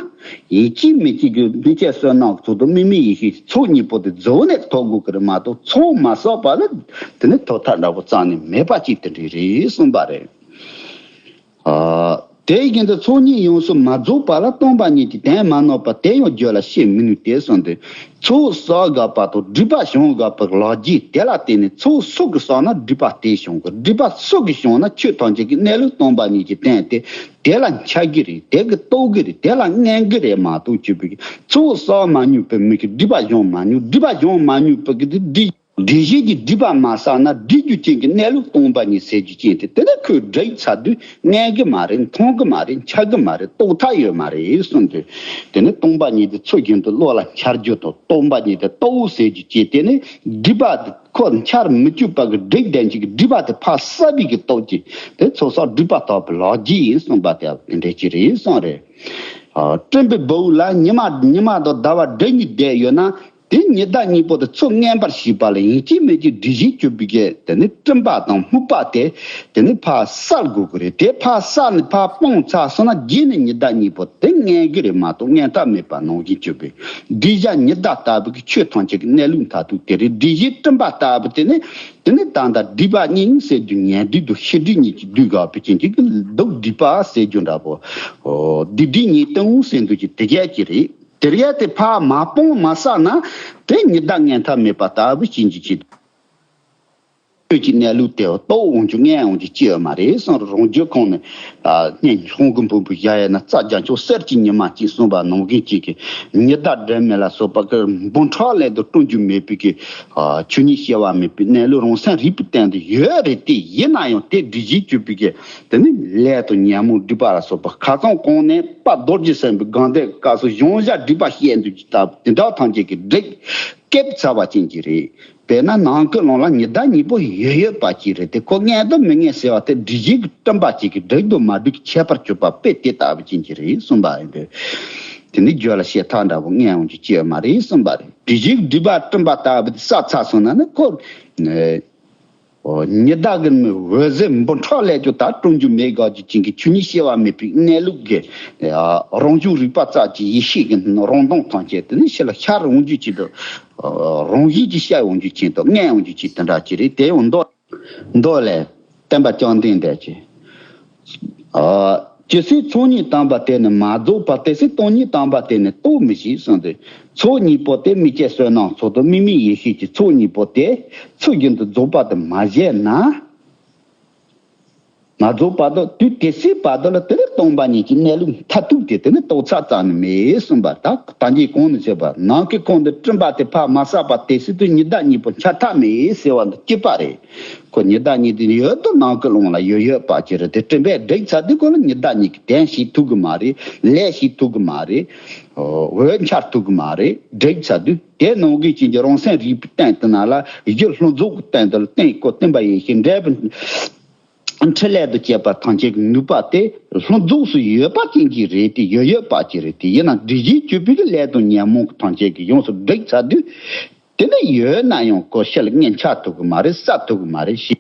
ཡིན་གཅིག་མིན་གཅིག་གི་དམིགས་བཅས་བསོད་ནམས་ཀྱི་ཚོགས་དང་དམིགས་མེད་ཡེ་ཤེས་ཀྱི་ཚོགས་གཉིས་པོ་དེ་རྫོགས་ནས་ཐོབ་དགོས་ཀྱི་རེད་མ་གཏོགས། ཚོགས་མ་གསོག་པ་ལ་དེ་ནི་ཐོབ་ཐབས་འདྲ་པོ་རྩ་ནས་མེད་པ་ཅིག་དེ་འདྲ་རེད་གསུངས་པ་རེད། ཨ། དེ་བཞིན་དུ་ཚོགས་གཉིས་ཡོངས་སུ་མ་རྫོགས་པ་ལ་སྟོང་པ་ཉིད་ཀྱི་དོན་མ་ནོར་བ་དེ་ཡང་བརྗོད་ལ་བཤད་མི་ནུས་ཏེ་གསུངས་ཏེ། ཚོགས་གསོག་དགོས་པ་དང་སྒྲིབ་པ་སྦྱོང་དགོས་པའི་ལོ་རྒྱུས་དེ་ལ་བརྟེན་ནས། ཚོགས་སུ་གི་གསོག་ན་སྒྲིབ་པ་དེ་སྦྱོང་དགོས། སྒྲིབ་པ་སུ་གི་སྦྱོང་ན་ཆོས་ཐམས་ཅད་ཀྱི་གནས་ལུགས་སྟོང་པ་ཉིད་ཀྱི་དོན་དེ་དེ་ལ་འཆར་གི་རེད། དེ་གི་རྟོགས་གི་རེད། དེ་ལ་མངོན་གི་རེད་མ་གཏོགས། ཅིག་པའི་ཚོགས་གསོག་མ་མྱོང་བའི་མི་གི་སྒྲིབ་པ་སྦྱོང་མ་མྱོང་། སྒྲིབ་པ་སྦྱོང་མ་མྱོང་བའི་གི་དེ་སྒྲིབ། སྒྲིབ་བྱེད་ཀྱི་སྒྲིབ་པ་མ་བསགས་ན། སྒྲིབ་རྒྱུ་ཅན་གྱི་གནས་ལུགས་སྟོང་པ་ཉིད་ཟེར་རྒྱུ་ཅན་དེ། དེ་ནི་ཁོས་སྒྲིབ་ཚར་དུས་མངོན་གི་མ་རེད། མཐོང་གི་མ་རེད། འཆར་གི་མ་རེད། རྟོགས་ཐབས་ཡོད་མ་རེད་གསུངས་ཏེ། དེ་ནི་སྟོང་པ་ཉིད་དེ་ཚུལ་བཞིན་དུ་བློ་ལ་འཆར་རྒྱུ་དང་། སྟོང་པ་ཉིད་དེ་རྟོགས་ཟེར་རྒྱུ་ཅན་དེ་ནི་སྒྲིབ་པ་དེ་ཁོ་འཆར་མི་བཅུག་པ་གི་སྒྲིབ་ལྡན་ཅིག་གི་སྒྲིབ་པ་དེ་ཕར་བསལ་བའི་གི་སྟོབས་ཀྱིས། དེ་ཚོགས་གསོག་སྒྲིབ་པ་དག་པའི་ལོ་རྒྱུས་ཡིན་གསུངས་པ་དེ་དེ་འདྲ་ཅིག་རེད་གསུངས་རེད། ཨ། སྤྲིན་པའི་སྦུབས་ལ་ཉི་མ་ཉི་མ་དང་ཟླ་བ་སྒྲིབ་གཉིས་བསྡད་ཡོད་ན། དེ་ཉི་ཟླ་གཉིས་པོ་དེ་ཚུར་མངོན་པར་བྱེད་པ་ལ་ཡིན་གཅིག་མིན་གཅིག་སྒྲིབ་བྱེད་གྱུར་པའི་གི་དེ་ནི་སྤྲིན་པ་དང་སྨུག་པ་དེ། དེ་ནི་ཕར་བསལ་དགོས་ཀྱི་རེད། དེ་ཕར་བསལ་ནས་ཕར་སྤངས་ཚར་སོང་ན། རྗེས་ནས་ཉི་ཟླ་གཉིས་པོ་དེ་མངོན་གྱི་རེད་མ་གཏོགས། མངོན་ཐབས་མེད་པ་ནང་བཞིན་གྱུར་པའི་སྒྲིབ་བྱེད་ཉི་ཟླ་ལྟ་བུ་གི་ཆོས་ཐམས་ཅད་ཀྱི་གནས་ལུགས་མཐར་ཐུག་དེ་རེད། སྒྲིབ་བྱེད་སྤྲིན་པ་ལྟ་བུ་དེ་ནི། དེ་ནི་ད་ལྟ་སྒྲིབ་པ་གཉིས་ཟེར་རྒྱུ་ཉོན་སྒྲིབ་དང་ཤེས་སྒྲིབ་གཉིས་ཀྱི་སྡུག་དགག་པའི་རྐྱེན་གྱིས་སྡུག་སྒྲིབ་པ་ཟེར་རྒྱུ་འདྲ་པོ། སྡིག་སྒྲིབ་གཉིས་སྟོང་ཟེར་འདུག་ཅིག་དེ་གས་ཀྱི་རེད། དེ་རིགས་དེ་ཕར་མ་སྤངས་མ་བསལ་ན། དེ་ཉི་ཟླ་མངོན་ཐབས་མེད་པ་ལྟ་བུ་ཅན་གྱི་ཆེད་དུ། ཆོས་ཀྱི་གནས་ལུགས་དེ་རྟོགས་འོང་རྒྱུ་མངོན་འོང་རྒྱུ་ཅི་ཡོད་མ་རེད་གསུངས་རེད། རང་རྒྱུད་ཁོང་ནས། ཨ། སྙན་ཧོང་གི་འབུམ་པོ་བཞག་ཡས་ན། རྩྭ་རྒྱ་མཚོ་གསེར་གྱི་ཉི་མ་གཅིག་གསུངས་པ་ནང་བཞིན་གཅིག་གི། ཉི་ཟླ་སྒྲོན་མེ་ལ་སོགས་པ་གི་འབུམ་ཕྲག་ལས་དང་སྟོང་རྒྱུ་མེད་པའི་གི། ཨ། ཆོས་ཉིད་སྐྱེ་བ་མེད་པའི་གནས་ལུགས་རང་སེམས་རིག་པའི་སྟེང་དུ་ཡོད་རེད་དེ། ཡིན་ན་ཡང་དེ་སྒྲིབ་བྱེད་གྱུར་པའི་གི། དེ་ནི་ལས་དང་ཉོན་མོངས་སྒྲིབ་པ་ལ་སོགས་པ་ཁ་སང་གོང་ནས་དཔལ་རྡོ་རྗེ་སེམས་དཔའི་དགོངས་དོན་སྐབས་སུ་གཞུང་བཞག་སྒྲིབ་པ་བཤད་འདུག་ཅིག་ལྟ་བུ་དེ་འདྲ་ཐམས་ཅད་ཀྱི་སྒྲིབ་སྐེད་ཚར་བ་ཅན་གྱི་རེད། དཔེར་ན་ནང་ཁུལ་ནང་ལ་ཉི་ཟླ་གཉིས་པོ་ཡོད་ཡོད་པ་ཅིག་རེད་དེ། ཁོ་མངོན་དང་མི་མངོན་ཟེར་བ་དེ་སྒྲིབ་བྱེད་ཀྱི་སྤྲིན་པ་ཅིག་གིས་སྒྲིབ་དང་མ་སྒྲིབ་ཀྱི་ཁྱད་པར་གཅོད་པ་དཔེ་དེ་ལྟ་བུ་ཅན་གྱི་རེད་གསུངས་པ་ཡིན་པས། དེ་ནི་རྒྱུད་ལ་བཤད་ཐབས་འདྲ་པོ་མངོན་འོང་རྒྱུ་ཅི་ཡོད་མ་རེད་གསུངས་པ་རེད། སྒྲིབ་བྱེད་ཀྱི་སྒྲིབ་པ་སྤྲིན་པ་ལྟ་བུ་དེ་བསལ་ཚར་སོང་ན་ནི་ཁོ། ཉི་ཟླ་གི་འོད་ཟེར་འབུམ་ཕྲག་ལས་ཀྱང་ད་སྤྲོ་རྒྱུ་མེད་དགག་རྒྱུ་ཅན་གྱི་ཆོས་ཉིད་སྐྱེ་བ་མེད་པའི་གནས་ལུགས་ཀྱི་རང་བྱུང་རིག་པ་རྩལ་གྱི་ཡེ་ཤེས་ཀྱི་རང་མདངས་ཐམས་ཅད་དེ་ནི་ཕྱི་ལ་ཤར་འོང་རྒྱུ་ཅན་དུ། རང་བཞིན་གྱིས་ཤར་འོང་རྒྱུ་ཅན་དུ་མངོན་འོང་རྒྱུ་ཅན་དེ་འདྲ་ཅིག་རེད། དེ་ཡང་མདོ། མདོ་ལས། སྟོན་པ་བཅོམ་ལྡན་འདས་ཀྱིས། ཨ། ཇི་སྲིད་ཚོགས་གཉིས་དམ་པ་དེ་ནི་མ་རྫོགས་པ་དེ་སྲིད་སྟོང་ཉིད་དམ་པ་དེ་ནི་རྟོགས་མི་ཤེས་གསུངས་ཏེ། ཚོགས་གཉིས་པོ་དེ་མི་སྐྱེ་བསོད་ནམས་ཚོགས་དང་དམིགས་མེད་ཡེ་ཤེས་ཀྱི་ཚོགས་གཉིས་པོ་དེ་ཚུལ་བཞིན་དུ་རྫོགས་པ་དེ་མ་བཞེས་ན། མ་རྫོགས་བར་དུ་དུས་དེ་སྲིད་བར་དུ་ལ་དེ་ནི་སྟོང་པ་ཉིད་ཀྱི་གནས་ལུགས་མཐར་ཐུག་དེ་དེ་ནི་རྟོགས་ཚར་ཙམ་ནི་མེད་གསུངས་པ། ད་ད་གིན་གོང་ནས་བཤད་པ་ནམ་མཁའི་ཁོངས་འདི་སྤྲིན་པ་དེ་ཕར་མ་བསལ་བར་དེ་སྲིད་དུ་ཉི་ཟླ་གཉིས་པོ་འཆར་ཐབས་མེད་ཟེར་བ་འདི་གཅིག་པ་རེད། ཁོ་ཉི་ཟླ་གཉིས་དེ་ཡོད་དུ་ནམ་མཁའི་ཀློང་ལ་ཡོད་ཡོད་པ་ཅིག་རེད། དེ་སྤྲིན་པས་བསྒྲིགས་ཚར་དུས་ཁོ་ལ་ཉི་ཟླ་གཉིས་ཀྱི་དོན་ཤེས་ཐུབ་གི་མ་རེད། ལས་ཤེས་ཐུབ་གི་མ་རེད། འོད་འཆར་ཐུབ་གི་མ་རེད། བསྒྲིགས་ཚར་དུས་དེ་ནང་གི་ཅན་གྱི་རང་སེམས་རིག་པའི་སྟེང་དུ་ན་ལ་གཞི་ལྷུན་རྫོགས་ཀྱི་སྟེང་དུ་ལ་སྟེང་ཁོ་སྟོན་པ་ཡེ་ཤེས་འབྲས་བུ་འཕྲིན་ལས་དང་བཅས་པ་ཐམས་ཅད་ཀྱི་ནུས་པ་དེ་ལྷུན་རྫོགས་སུ་ཡོད་པ་ཅན་གྱི་རེད་དེ། ཡོད་ཡོད་པ་ཅིག་རེད་དེ། ཡིན་ན་སྒྲིབ་བྱེད་གཅོད་པའི་གི་ལས་དང་ཉོན་མོངས་ཐམས་ཅད་ཀྱིས་ཡོངས་སུ་བསྒྲིགས་ཚར་དུས། དེ་ནི་ཡོད་ན་ཡང་ཁོ་ཕྱི་ལ་མངོན་འཆར་ཐུབ་གི་མ་རེད། གསལ་ཐུབ་གི་མ་རེད། ཞི་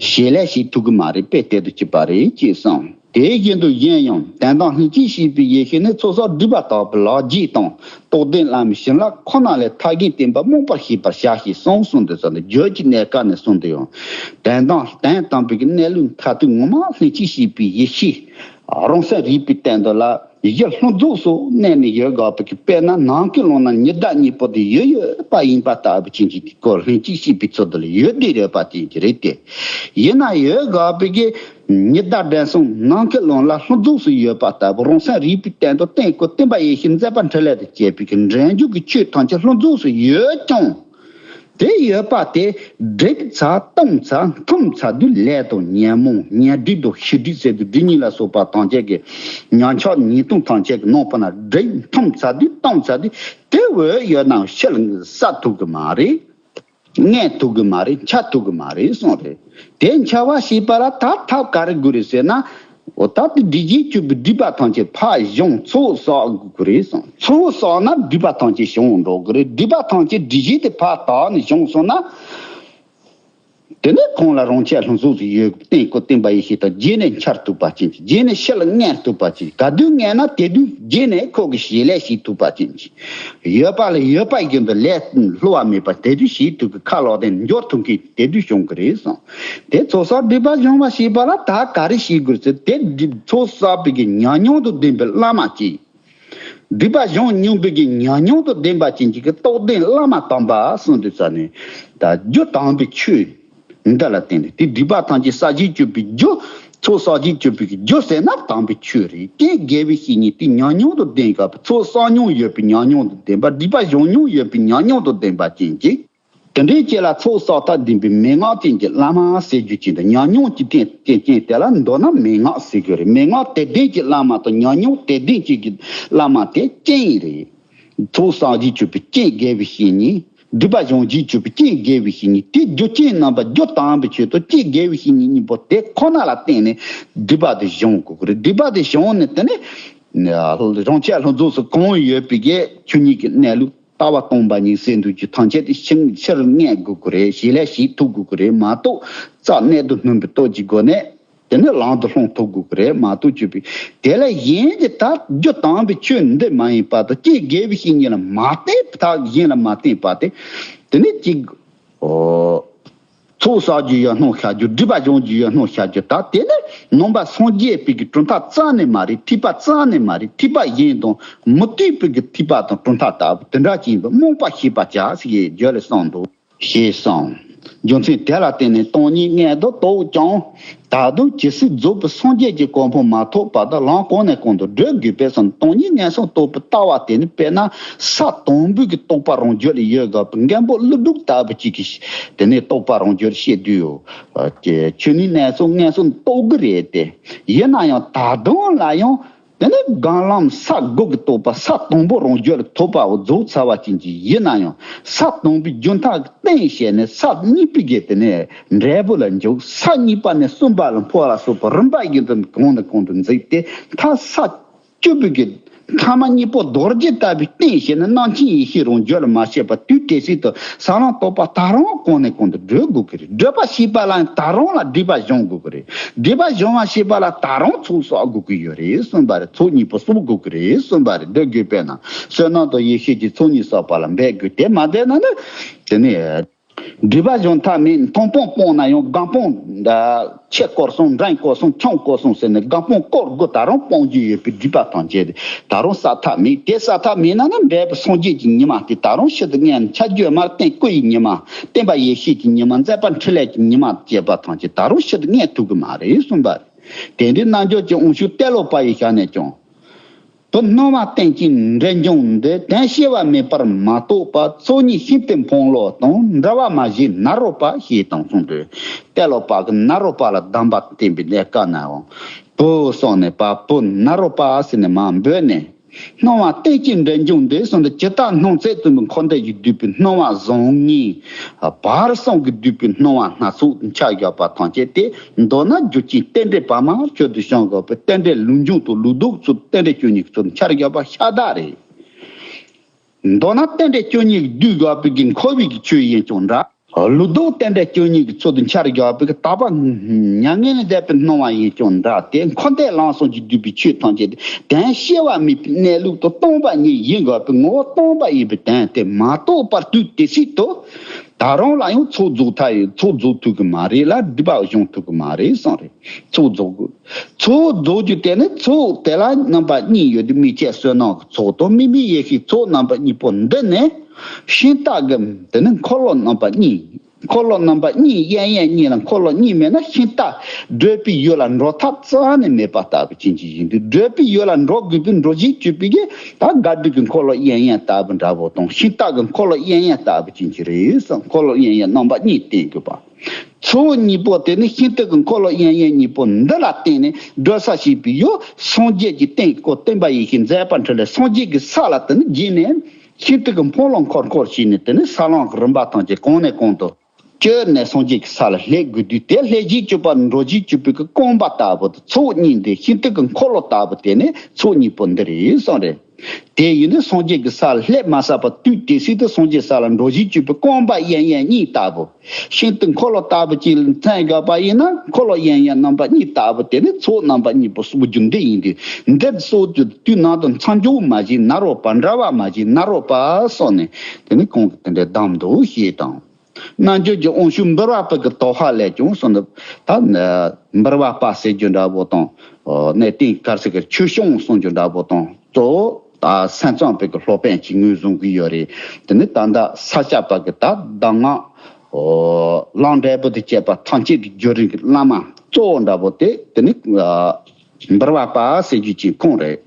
ཞི་ལས་ཞིག་ཐུབ་གི་མ་རེད། དཔེ་དེ་དང་གཅིག་པ་རེད་ཅེས་གསུངས། དེ་བཞིན་དུ་གཞན་ཡང་དོན་དམ་ལྷན་ཅིག་སྐྱེས་པའི་ཡེ་ཤེས་ནི་ཚོགས་བསགས་སྒྲིབ་པ་དག་པའི་ལག་རྗེས་དང་རྟོགས་ལྡན་བླ་མའི་བྱིན་རླབས་ཁོ་ན་ལས་མཐའ་རྒྱས་བསྟན་པ་རྨོངས་པར་ཤེས་པར་བྱ་ཞེས་གསུངས་གསུངས་ཏེ་ཟེར་ནས་རྒྱུད་ཀྱི་གནས་སྐབས་ནས་གསུངས་ཏེ་ཡང་དོན་དམ་དོན་དམ་པའི་གནས་ལུགས་མཐར་ཐུག་ངོ་མ་ལྷན་ཅིག་སྐྱེས་པའི་ཡེ་ཤེས་རང་སེམས་རིག་པའི་སྟེང་དུ་ལ། གཞི་ལྷུན་རྫོགས་སུ་གནས་ནས་ཡོད་དགོས་པའི་དཔེར་ན་ནམ་མཁའི་ཀློང་ན་ཉི་ཟླ་གཉིས་པོ་དེ་ཡོད་ཡོད་པ་ཡིན་པ་ལྟ་བུ་ཅན་གྱི་སྐོར་ལྷན་ཅིག་སྐྱེས་པའི་ཚུལ་དུ་ལ་ཡོད་དེ་ཡོད་པ་ཅན་གྱི་རེད་དེ། ཡིན་ན་ཡོད་དགོས་པའི་གི་ཉི་ཟླ་འདྲ་གསུམ་ནམ་མཁའི་ཀློང་ལ་ལྷུན་རྫོགས་སུ་ཡོད་པ་ལྟ་བུ་རང་སེམས་རིག་པའི་སྟེང་དུ་སྟེང་སྐུ་སྟོན་པ་ཡེ་ཤེས་མཛད་པ་འཕྲིན་ལས་དང་བཅས་པའི་གི་འབྲས་བུ་གི་ཆོས་ཐམས་ཅད་ལྷུན་རྫོགས་སུ་ཡོད་ཀྱང་། དེ་ཡོད་པ་དེ་བསྒྲིབས་ཚར་སྟོང་ཚར་འཐུམ་ཚར་དུས་ལས་དང་ཉོན་མོངས་ཉོན་སྒྲིབ་དང་ཤེས་སྒྲིབ་ཟེར་དུས་སྒྲིབ་གཉིས་ལ་སོགས་པ་ཐམས་ཅད་ཀྱི་ཉམས་ཆག་ཉེས་ལྟུང་ཐམས་ཅད་ཀྱི་ནང་པ་ན་བསྒྲིབས་འཐུམ་ཚར་དུས་སྟོང་ཚར་དུས་དེ་འོད་ཡོད་ནའང་ཕྱི་ལ་གསལ་ཐུབ་ཀྱི་མ་རེད། མངོན་ཐུབ་ཀྱི་མ་རེད། འཆར་ཐུབ་ཀྱི་མ་རེད་གསུངས་རེད། དེ་འཆར་བ་ཞེས་པ་ལ་ད་ཐབས་ག་རེ་དགོས་རེད་ཟེར་ན། འོ་ད་དེ་སྒྲིབ་བྱེད་གཅོད་པའི་སྒྲིབ་པ་ཐམས་ཅད་ཕར་བྱང་ཚོགས་བསགས་དགོས་ཀྱི་རེད་གསུངས། ཚོགས་བསགས་ན་སྒྲིབ་པ་ཐམས་ཅད་བྱང་འགྲོ་གི་རེད། སྒྲིབ་པ་ཐམས་ཅད་སྒྲིབ་བྱེད་དེ་ཕར་དག་ནས་བྱང་སོང་ན། དེ་ནས་ཁོང་ལ་རང་ཆས་ལྷུན་རྫོགས་སུ་ཡོད་སྟེང་སྐུ་སྟོན་པ་ཡེ་ཤེས་དང་རྗེས་ནས་འཆར་ཐུབ་པ་ཅན་གྱི། རྗེས་ནས་ཕྱི་ལ་མངོན་ཐུབ་པ་ཅན་གྱི། ག་དུས་མངོན་ན་དེ་དུས་རྗེས་ནས་ཁོ་གི་བྱེད་ལས་བྱེད་ཐུབ་པ་ཅན་གྱི། ཡོད་པ་ལ་ཡོད་པ་བཞིན་དུ་ལས་བསླུ་བ་མེད་པར་དེ་དུས་བྱེད་ཐུབ་ཀྱི། ཁ་ལོག་སྟེ་འཇོག་ཐུབ་མཁན་དེ་དུས་བྱུང་གི་རེད་གསུངས། དེ་ཚོགས་བསགས་སྒྲིབ་པ་སྦྱོང་བ་ཞེས་པ་ལ་ད་ག་རེ་བྱེད་དགོས་ཟེར་དེ་སྒྲིབ་ཚོགས་བསགས་པའི་གི་ཉམས་མྱོང་དང་ལྡན་པའི་བླ་མ་གཅིག། སྒྲིབ་པ་སྦྱོང་མྱོང་བའི་གི་ཉམས་མྱོང་དང་ལྡན་པ་ཅན་གྱི་རྟོགས་ལྡན་བླ་མ་དམ་པ་གསུངས་དུས་ཙ་ནས་ད་རྒྱུ་དམ་པའི་ཆོས་འདི་ལ་བརྟེན་ནས་དེ་སྒྲིབ་པ་ཐམས་ཅད་བསགས་བྱེད་གཅོད་པའི་རྒྱུ། ཚོགས་བསགས་བྱེད་གཅོད་པའི་གི་རྒྱུ་ཟེར་ན་དམ་པའི་ཆོས་རེད། རྐྱེན་དགེ་བའི་བཤེས་གཉེན་དེ་ཉམས་མྱོང་དང་ལྡན་དགོས་པ། ཚོགས་བསགས་མྱོང་ཡོད་པའི་ཉམས་མྱོང་དང་ལྡན་པ། སྒྲིབ་པ་སྦྱོང་མྱོང་ཡོད་པའི་ཉམས་མྱོང་དང་ལྡན་པ་ཅན་གྱི། དེ་འདྲའི་ཅིག་ལ་ཚོགས་བསགས་ཐབས་ལྡན་པའི་མན་ངག་ཅན་གྱི་བླ་མ་ཟེར་རྒྱུ་ཅན་དང་། ཉམས་མྱོང་གི་རྟེན་རྟེན་ཅན་དེ་ལ་མདོར་ན་མན་ངག་ཟེར་རྒྱུ་རེད། མན་ངག་དེ་ལྡན་གྱི་བླ་མ་དང་ཉམས་མྱོང་དེ་ལྡན་ཅན་གྱི་བླ་མ་དེ་རྐྱེན་རེད། ཚོགས་བསགས་བྱེད་གཅོད་པའི་རྐྱེན་དགེ་བའི་བཤེས་གཉེན། སྒྲིབ་པ་སྦྱོང་བྱེད་གཅོད་པའི་རྐྱེན་དགེ་བའི་བཤེས་གཉེན། དེ་རྒྱུ་རྐྱེན་རྣམ་པ་རྒྱུ་དམ་པའི་ཆོས་དང་རྐྱེན་དགེ་བའི་བཤེས་གཉེན་གཉིས་པོ་དེ་ཁོ་ན་ལ་བརྟེན་ནས་སྒྲིབ་པ་དེ་སྦྱོང་དགོས་ཀྱི་རེད། སྒྲིབ་པ་དེ་སྦྱོང་ནས་དེ་ནས་རང་ཆས་ལྷུན་རྫོགས་སུ་གང་ཡོད་པའི་གི་ཆོས་ཉིད་ཀྱི་གནས་ལུགས། ལྟ་བ་སྟོང་པ་ཉིད་ཟེར་འདུག་རྒྱུ་ཐམས་ཅད་དེ་ཕྱིར་ཕྱིར་མངོན་དགོས་ཀྱི་རེད། བྱེད་ལས་བྱེད་ཐུབ་དགོས་ཀྱི་རེད་མ་གཏོགས། རྩ་གནད་དུ་སྣུན་པའི་སྟོབས་ཀྱི་སྒོ་ནས་དེ་ནས་ལམ་དུ་སློང་ཐུབ་དགོས་ཀྱི་རེད་མ་གཏོགས། གཅོད་པའི་དེ་ལས་གཞན་གྱི་ད་རྒྱུ་དམ་པའི་ཆོས་འདི་མ་ཡིན་པ་དང་། རྐྱེན་དགེ་བའི་བཤེས་གཉེན་ལ་མ་བརྟེན་པ་དག་གཞན་ལ་མ་བརྟེན་པ་དེ་དེ་ནས་གཅིག་ཨོ། ཚོགས་བསགས་རྒྱུ་ཡོད་སྣང་བྱ་རྒྱུ། སྒྲིབ་པ་སྦྱོང་རྒྱུ་ཡོད་སྣང་བྱ་རྒྱུ། ད་དེ་ནི་ནང་པ་སངས་རྒྱས་པའི་གི་གྲུབ་མཐའ་རྩ་ནས་མ་རེད། ཐེག་པ་རྩ་ནས་མ་རེད། ཐེག་པ་གཞན་དང་མུ་སྟེགས་པའི་གི་ཐེག་པ་དང་གྲུབ་མཐའ་ལྟ་བུ་དེ་འདྲ་ཅིག་ཡིན་པས་རྨོངས་པར་ཤེས་པར་བྱ་ཞེས་རྒྱུད་ལ་གསུངས་འདུག་ཞེས་གསུངས། རྒྱུ་མཚན་དེ་ལ་བརྟེན་ནས་སྟོང་ཉིད་མངོན་དུ་རྟོགས་ཀྱང་། ད་དུང་ཇི་སྲིད་རྫོགས་པའི་སངས་རྒྱས་ཀྱི་གོ་འཕང་མ་ཐོབ་བར་དུ་ལམ་གང་ནས་གང་དུ་བགྲོད་དགོས་པས་སམ། སྟོང་ཉིད་མངོན་སུམ་རྟོགས་པའི་ལྟ་བ་དེ་ནི་དཔེར་ན་ས་དང་པོའི་གི་རྟོགས་པ་རང་རྒྱུད་ལ་ཡོད་དགོས་པའི་མགོན་པོ་ཀླུ་སྒྲུབ་ལྟ་བུ་ཅིག་གིས་དེ་ནས་རྟོགས་པ་རང་རྒྱུད་ལ་བཤད་དུས་ཡོད། ཆོས་ཉིད་མངོན་སུམ་མངོན་སུམ་རྟོགས་ཀྱི་རེད་དེ། ཡིན་ན་ཡང་ད་དུང་ལ་ཡང་དེ་ནི་སྒོམ་ལམ་ས་དགུ་གི་རྟོགས་པ་ས་དང་པོ་རང་རྒྱུད་ལ་ཐོབ་པ་བོ་རྫོགས་ཚར་བ་ཅན་གྱི་ཡིན་ན་ཡང་ས་དང་པོའི་རྒྱུན་མཐའ་གི་རྟེན་བྱས་ནས་ས་གཉིས་པའི་གི་དེ་ནས་འབྲས་བུ་ལ་འཇུག་ས་གཉིས་པ་ནས་གསུམ་པ་ལ་འཕོ་བ་ལ་སོགས་པ་རིམ་པ་བཞིན་དུ་གོང་ནས་གོང་དུ་འཛུལ་ཏེ་མཐར་ས་བཅུ་པའི་གི་ ཐ་མ་གཉིས་པོ་རྡོ་རྗེ་ལྟ་བུའི་རྟེན་བྱས་ནས་རྣམ་མཁྱེན་ཡེ་ཤེས་རང་རྒྱུད་ལ་མ་སྐྱེས་པ་དུས་དེ་སྲིད་དུ་ས་ལམ་རྟོགས་པ་ད་རུང་གོང་ནས་གོང་དུ་བགྲོད་དགོས་ཀྱི་རེད། བགྲོད་པ་ཤེས་པ་ལ་ད་རུང་ལ་སྒྲིབ་པ་སྦྱོང་དགོས་ཀྱི་རེད། སྒྲིབ་པ་སྦྱོང་བ་ཤེས་པ་ལ་ད་རུང་ཚོགས་གསོག་དགོས་ཀྱི་ཡོད་རེད་གསུངས་པ་རེད། ཚོགས་གཉིས་པོ་གསོག་དགོས་ཀྱི་རེད་གསུངས་པ་རེད། འདི་དགོས་པས་ན་བསོད་ནམས་དང་ཡེ་ཤེས་ཀྱི་ཚོགས་གཉིས་གསོག་པ་ལ་འབད་དགོས། དེ་མ་བསྡད་ན་ནི་དེ་ནི། སྒྲིབ་པ་སྦྱོང་ཐབས་མེད། མཐོང་སྤང་སྤངས་ན་ཡང་སྒོམ་སྤང་ཆེ་སྐོར་གསུམ། འབྲིང་སྐོར་གསུམ། ཆུང་སྐོར་གསུམ་ཟེར་ནས་སྒོམ་སྤང་སྐོར་དགུ་ད་རུང་སྤང་རྒྱུ་ཡོད་པའི་སྒྲིབ་པ་ཐམས་ཅད་ད་རུང་བསལ་ཐབས་མེད། དེ་བསལ་ཐབས་མེད་ན་ནི་འབྲས་བུ་སངས་རྒྱས་ཀྱི་ཉི་མ་དེ་ད་རུང་ཕྱིར་དུ་མངོན། ཕྱག་རྒྱ་དམར་སྟེང་སྐུ་ཡི་ཉི་མ། བསྟན་པ་ཡེ་ཤེས་ཀྱི་ཉི་མ། མཛད་པ་འཕྲིན་ལས་ཀྱི་ཉི་མ་བཅས་པ་ཐམས་ཅད་ད་རུང་ཕྱིར་དུ་མངོན་ཐུབ་ཀྱི་མ་རེད་གསུངས་པ་རེད། དེ་འདྲའི་རྣལ་འབྱོར་གྱི་དབང་ཕྱུག་ཏེ་ལོ་པ་ཡི་ཞལ་ནས་ཀྱང་། བུ་སྣང་བ་རྟེན་ཅིང་འབྲེལ་འབྱུང་འདི། དོན་སྐྱེ་བ་མེད་པར་མ་རྟོགས་པ། ཚོགས་གཉིས་ཤིན་ཏུ་འཕོང་ལོ་དང་། འབྲལ་བ་མ་བྱེད་ནཱ་རོ་པ། ཞེས་དང་གསུངས་ཏེ། ཏེ་ལོ་པ་གིས་ནཱ་རོ་པ་ལ་སྡོམ་པ་བསྟན་པའི་གནས་སྐབས་ནའང་། བུ་གསུངས་ནས་པ་བུ་ནཱ་རོ་པ་ཟེར་ནས་མར་འབོད་ནས། སྣང་བ་རྟེན་ཅིང་འབྲེལ་འབྱུང་འདི་གསུངས་ཏེ། ཇི་ལྟར་སྣང་ཚད་ཙམ་གྱི་འཁོར་འདས་ཀྱིས་བསྡུས་པའི་སྣང་བ་བཟང་ངན། བར་གསུམ་གྱིས་བསྡུས་པའི་སྣང་བ་སྣ་ཚོགས་འཆར་བཞག་པ་ཐམས་ཅད་དེ། མདོར་ན་རྒྱུ་རྐྱེན་རྟེན་འབྲེལ་བར་མ་ཆོད་དུ་བྱུང་དགོས་པའི་རྟེན་འབྲེལ་ལུགས་འབྱུང་དང་ལུགས་ལྡོག་ཚུལ། རྟེན་འབྲེལ་བཅུ་གཉིས་ཀྱི་ཚུལ་འཆར་བཞག་པ་ཤ་སྟག་རེད། མདོར་ན་རྟེན་འབྲེལ་བཅུ་གཉིས་ཀྱིས་བསྡུས་དགོས་པའི་གི་འཁོར་བའི་གི་ཆོས་ཡིན་ཀྱང་འདྲ། ལུགས་ལྡོག་རྟེན་འབྲེལ་བཅུ་གཉིས་ཀྱི་ཚུལ་དུ་འཆར་བཞག་པའི་གི་དག་པ་མྱ་ངན་ལས་འདས་པའི་སྣང་བ་ཡིན་ཀྱང་འདྲ། དེ་འཁོར་འདས་ལམ་གསུམ་གྱིས་བསྡུས་པའི་ཆོས་ཐམས་ཅད་དེ་དོན་སྐྱེ་བ་མེད་པའི་གནས་ལུགས་དང་སྟོང་པ་ཉིད་ཡིན་དགོས་པའི་ངོ་བོ་སྟོང་པ་ཡིན་པའི་དོན་དེ་མ་རྟོགས་པར་དུས་དེ་སྲིད་དུ། ད་རུང་ལ་ཡང་ཚོགས་རྫོགས་ཐབས་ཡོད། ཚོགས་རྫོགས་ཐུབ་ཀྱི་མ་རེད་ལ། སྒྲིབ་པ་སྦྱོང་ཐུབ་ཀྱི་མ་རེད་གསུངས་རེད། ཚོགས་རྫོགས་དགོས། ཚོགས་རྫོགས་རྒྱུ་དེ་ནི་ཚོགས་དེ་ལ་རྣམ་པ་གཉིས་ཡོད་དེ། དམིགས་བཅས་བསོད་ནམས་ཀྱི་ཚོགས་དང་དམིགས་མེད་ཡེ་ཤེས་ཚོགས་རྣམ་པ་གཉིས་པོ་འདི་ནི་ཤིང་རྟ་གི་དེ་ནི་འཁོར་ལོ་རྣམ་པ་གཉིས། འཁོར་ལོ་རྣམ་པ་གཉིས་གཡས་གཡོན་གཉིས་ལ་འཁོར་ལོ་གཉིས་མེད་ན་ཤིང་རྟ་བགྲོད་པའི་ཡུལ་ལ་འགྲོ་ཐབས་རྩ་ནས་མེད་པ་ལྟ་བུ་ཅན་ཅིག་ཡིན་དུས། བགྲོད་པའི་ཡུལ་ལ་འགྲོ་དགོས་པའི་འགྲོ་གཞི་གཅོད་པའི་གི་ད་དགའ་བདེ་གི་འཁོར་ལོ་གཡས་གཡོན་ལྟ་བུ་འདྲ་བོ་དང་། ཤིང་རྟ་གི་འཁོར་ལོ་གཡས་གཡོན་ལྟ་བུ་ཅན་ཅིག་རེད་བསམ། འཁོར་ལོ་གཡས་གཡོན་རྣམ་པ་གཉིས་བསྟན་དགོས་པ། ཚོགས་གཉིས་པོ་དེ་ནི་ཤིང་རྟ་གི་འཁོར་ལོ་གཡས་གཡོན་གཉིས་པོ་འདི་ལ་བརྟེན་ནས་བགྲོད་ས་བྱེད་པའི་ཡུལ་སངས་རྒྱས་ཀྱི་རྟེན་སྐོར་བསྟན་པ་ཡེ་ཤེས་མཛད་པ་འཕྲིན་ལས་སངས་རྒྱས་ཀྱི་ས་ལ་དེ་ནི་བརྒྱུད་ནས་ཤིང་རྟ་གི་འཕོང་ལོ་འཁོར་འཁོར་བྱས་ནས་དེ་ནི་ས་ལམ་གྱི་རིམ་པ་ཐམས་ཅད་གོང་ནས་གོང་དུ་བསྐྱོད་ནས་སངས་རྒྱས་ཀྱི་ས་ལ་སླེབས་དགོས་དུས། དེ་སླེབས་བྱེད་གཅོད་པ་འགྲོ་བྱེད་གཅོད་པའི་གི་རྐང་པ་ལྟ་བུ་དེ་ཚོགས་གཉིས་འདི་ཤིང་རྟ་གི་འཁོར་ལོ་ལྟ་བུ་དེ་ནི་ཚོགས་གཉིས་པོ་འདི་རེད་གསུངས་རེད། དེ་ཡིན་དུས་སངས་རྒྱས་ཀྱི་ས་ལ་སླེབས་མ་ཟད་པར་དུས་དེ་སྲིད་དུ་སངས་རྒྱས་ས་ལ་འགྲོ་བྱེད་གཅོད་པའི་རྐང་པ་གཡས་གཡོན་གཉིས་ལྟ་བུ། ཤིང་རྟ་འཁོར་ལོ་ལྟ་བུ་ཅིག་ལ་མཚན་དགོས་པ་ཡིན་ན། འཁོར་ལོ་གཡས་གཡོན་རྣམ་པ་གཉིས་ལྟ་བུ་དེ་ནི་ཚོགས་རྣམ་པ་གཉིས་པོ་གསོག་རྒྱུ་འདི་ཡིན་དུས། འདི་གསོག་རྒྱུ་དུས་ནང་དུ་མཚམས་འཇོག་མ་བྱེད་ནཱ་རོ་པ། འབྲལ་བ་མ་བྱེད་ནཱ་རོ་པ་གསུངས་ནས་དེ་ནི་གོང་གི་དེ་འདྲའི་གདམས་འདུག་ཞེས་དང་། རྣལ་འབྱོར་གྱི་དབང་ཕྱུག་འབུལ་བ་པ་གི་དོ་ཧ་ལས་ཀྱང་གསུངས་འདུག་ད་འབུལ་བ་པ་ཟེར་རྒྱུ་འདྲ་བོ་དང་། གནས་བརྟན་གར་ཟེར་གི་ཆོས་སྐྱོང་གསུང་རྒྱུ་འདྲ་བོ་དང་གཙོ་བོ། ད་སེམས་ཙམ་པའི་གི་སློབ་དཔོན་གྱི་ངོས་བཟུང་གི་ཡོད་རེད། དེ་ནི་ད་ལྟ་ས་སྐྱ་པ་གི་ད་གདམས་ངག་ལམ་འབྲས་བུ་དང་བཅས་པ་ཐམས་ཅད་ཀྱི་བརྒྱུད་རིམ་གྱི་བླ་མ་གཙོ་བོ་འདྲ་བོ་དེ་དེ་ནི་འབུལ་བ་པ་ཟེར་རྒྱུ་གཅིག་ཁོང་རེད།